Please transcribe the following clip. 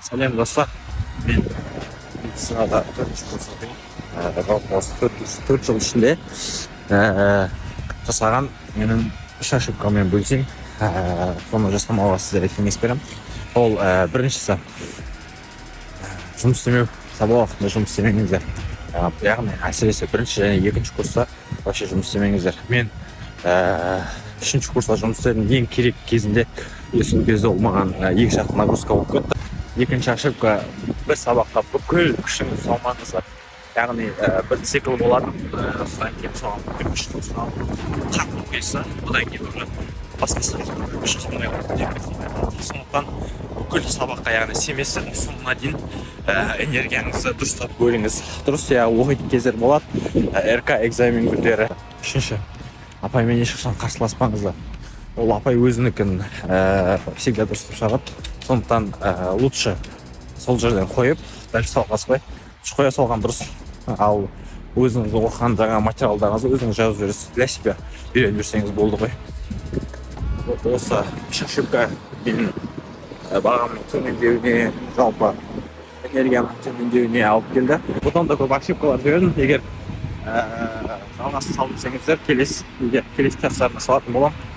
Сәлем, достар! Мен медицинада төртінші курс оқимын. Жалпы осы 4 жыл ішінде жасаған менің үш ошибкаммен бөлісейін. Соны жасамауға сіздерге кеңес беремін. Ол біріншісі – жұмыс істемеу. Сабақ уақытында жұмыс істемеңіздер. Яғни әсіресе бірінші және екінші курста вообще жұмыс істемеңіздер. Мен үшінші курста жұмыс істедім ең керек кезінде, и сол кезде ол маған екі жақты нагрузка болып кетті. Екінші ошибка: бір сабаққа бүкіл күшіңізді салмаңыздар. Яғни бір цикл болады, содан кейін соған бүкіл күшіңізді салып, қатты оқисыз да, одан кейін уже басқа сабаққа күш қалмай қалады. Сондықтан бүкіл сабаққа, яғни семестрдің соңына дейін энергияңызды дұрыстап бөліңіз. Дұрыс, иә, оқитын кездер болады, РК, экзамен күндері. Үшінші: апаймен ешқашан қарсыласпаңыздар. Ол апай өзінікін всегда дұрыстап шығарады. Сондықтан лучше сол жерден қойып, дальше жалғаспай қоя салған дұрыс. Ал өзіңіз оқыған жаңа материалдарыңызды өзіңіз жазып жібересіз, для себя үйреніп жүрсеңіз болды ғой. Вот осы үш ошибка менің бағамның төмендеуіне, жалпы энергиямның төмендеуіне алып келді. Бұдан да көп ошибкалар жібердім. Егер жалғасын сал десеңіздер, келесі, егер келесі частарына салатын боламын.